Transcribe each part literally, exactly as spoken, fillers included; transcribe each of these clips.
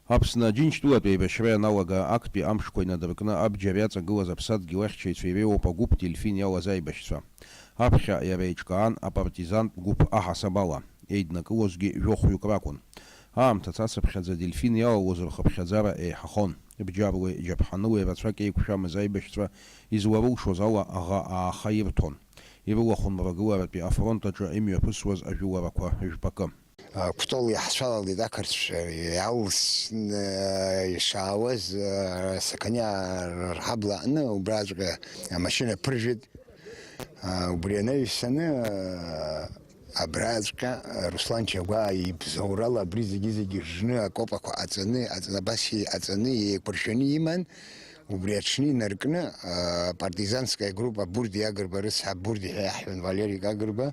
Аԥсны Аџьынџьтәылатә еибашьра ианалага актәи амшқәа инадыркны абџьар иаҵагылаз аԥсадгьыл ахьчаҩцәа иреиуоуп агәыԥ Дельфин иалаз аибашьцәа. Аԥхьа иара еиҿкаан апартизантә гәыԥ аҳасабала, еиднакылозгьы жәохәҩык ракәын. Аамҭа цацыԥхьаӡа Дельфин иалалоз рхыԥхьаӡара еиҳахон. Бџьаруеи џьаԥҳануеи рацәак еиқәшәамыз аибашьцәа изларылшоз ала аӷа ааха ирҭон. Ирылахәын Мрагыларатәи афронт аҿы имҩаԥысуаз ажәыларақәа жәпакы. Кәтол иаҳцәалалеит ақырҭцәа, иалсны ишаауаз, Сақаниа рҳабла аҟны убраҵәҟьа амашьына ԥыржәеит. Убри анаҩсаны, абраҵәҟьа Руслан Чагәаа ибзоурала абри зегьы-зегьы ржны, акопақәа ҟаҵаны, аҵ-, абас иҟаҵаны, еиқәыршәаны иман. Убри аҽны инаркны, а, партизанская группа Бурди Агрба рыцҳа, Бурди ҳәа иаҳҳәон, Валерик Агрба,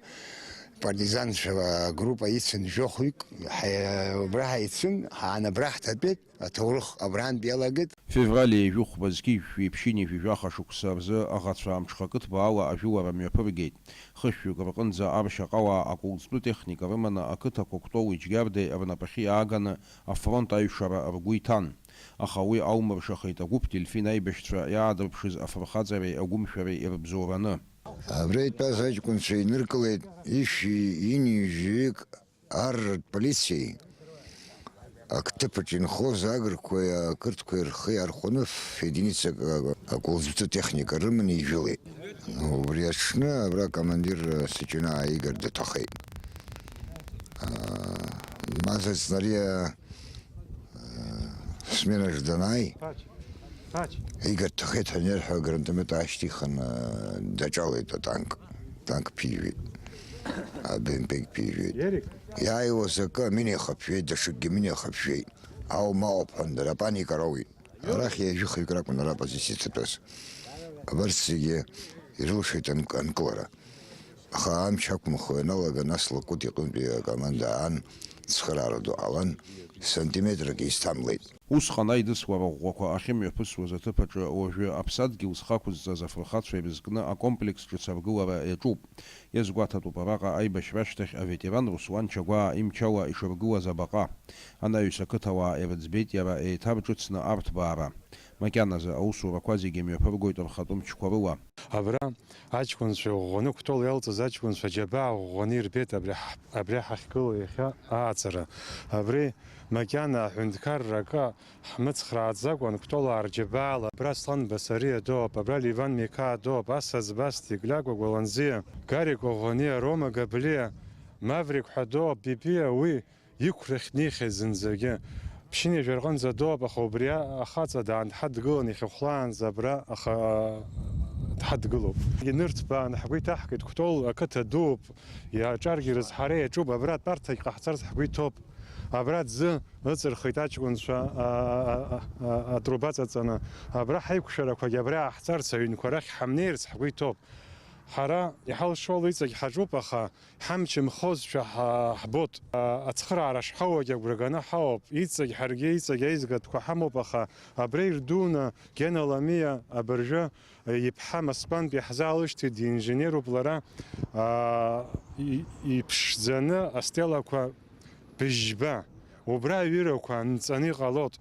партизанцәа группа ицын жәохәҩык, ҳа-, убра ҳаицын, ҳаан абра ҳҭатәеит, аҭоурых абрантә иалагеит. Февраль ҩажәи хәба зқьи жәшәи ԥшьынҩажәи жәаха шықәса рзы аӷацәа амҽхакы ҭбаала ажәылара мҩаԥыргеит. Хышәҩык рҟынӡа аршьаҟауаа акәылӡтәы техника рыманы ақыҭақәа Кәтол-Иџьгьардеи рнапахьы иааганы афронт аҩшара ргәы иҭан. Аха уи аумыршахеит агәыԥ Дельфин аибашьцәа иаадырԥшыз афырхаҵареи агәымшәареи ирыбзоураны. Абра итәаз аҷкәынцәа иныркылеит ишәи инижәҩык арратә полициеи, ақҭыԥаҿ инхоз агрқәеи ақырҭқәеи рхы иаархәаны ф-, единицак акәылӡбтәы техника рыманы ижәылеит. Убри аҽны абра акомандир Сыҷынаа Игор дҭахеит. Мазаҵ Нариа Смена данааи, Игор дҭахеит ҳәа анырҳәа, гранатомет аашьҭихын, даҿалеит атанк. Танк ԥижәеит. А-, Б М П-к ԥижәеит. Иааиуаз акы амина ихаԥжәеит, даҽакгьы амина ихаԥжәеит. Аума ауп ҳәан дара апаника роуит. Арахь ҩажәи хҩык ракәын ара апозициа ҭатәаз. Абарҭ зегьы ирылшеит анк-, анкылара. Аха амч ақәымхо ианалага, нас Лакәыт иҟынтәи акоманда аан, цхыраара ду ҟалан, сантиметрак изҭамлеит. Усҟан аидыслара ӷәӷәақәа ахьымҩаԥысуаз аҭыԥ аҿы уажәы аԥсадгьыл зхақәызҵаз афырхацәа ирызкны акомплекс ҿыц аргылара иаҿуп. Иазгәаҭатәуп араҟа аибашьра ашьҭахь аветеран Руслан Чагәаа имчала ишыргылаз абаҟа. Анаҩс ақыҭауаа ирыӡбеит иара еиҭарҿыцны арҭбаара. Макьаназы аусурақәа зегьы мҩаԥыргоит рхатәы мчқәа рыла. Абра аҷкәынцәа ӷәӷәаны, Кәтол иалҵыз аҷкәынцәа џьабаа ӷәӷәаны ирбеит абри ҳ-, абри ҳахьгылоу иахьа ааҵара. Абри макьана аҳәынҭқарра акы ҳмыцхрааӡакәан, Кәтолаа рџьабаала, абра Аслан Басариа дууп, абра Леван Меқаа дууп, Асаӡ Басҭик, Лиакәа Гәаланӡиа, Гарик Ӷәӷәаниа, Рома Габлиа, Маврик ҳәа дууп, Бибиа, уи иқәрахь днеихьеит зынӡагьы. Ԥшьынҩажәа рҟынӡа дууп, аха убри ахаҵа даанҳадгылан иахьа хәлаанӡа абра аха дҳадгылоуп. Инырҭбаан ҳгәы иҭаҳкит, Кәтол ақыҭа дууп, иаҿаргьы рызҳара иаҿуп, абра атәарҭагь ҟаҳҵарц ҳгәы иҭоуп. Абра аӡы ыҵырхит аҷкәынцәа, а, а, а, а, атруба ҵаҵаны. Абра ҳаиқәшәарақәагь абра иааҳҵарц, аҩнқәа рахь ҳамнеирц ҳгәы иҭоуп. Ҳара иҳалшо ала иҵегь ҳаҿуп, аха ҳамч нхозшәа ҳа-, ҳбоит. А, ацхыраара шҳауагь агәра ганы ҳауп. Иҵегь ҳаргьы, иҵегь аизгатәқәа ҳамоуп, аха абра ирдууны Гена Ламиа абыржәы иԥҳа Москвантәи иаҳзаалышьҭит, диинженеруп лара, аа, и-, иԥшӡаны астелақәа быжьба, убра аҩырақәа нҵаны иҟалоит.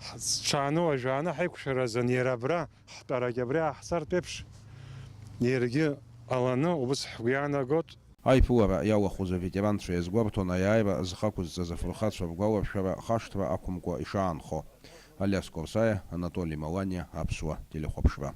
Ҳ-, зҽаану ажәааны ҳаиқәшәаразын, иара абра ҳтәарагь абри ааҳцартә еиԥш, иаргьы ҟаланы убыс ҳгәы иаанагоит. Аиԥылара иалахәыз аветеранцәа иазгәарҭон аиааира зхақәызҵаз афырхацәа ргәаларшәара хашҭра ақәымкәа ишаанхо. Алиас Корсаиа, Анатоли Маланиа, Аԥсуа телехәаԥшра.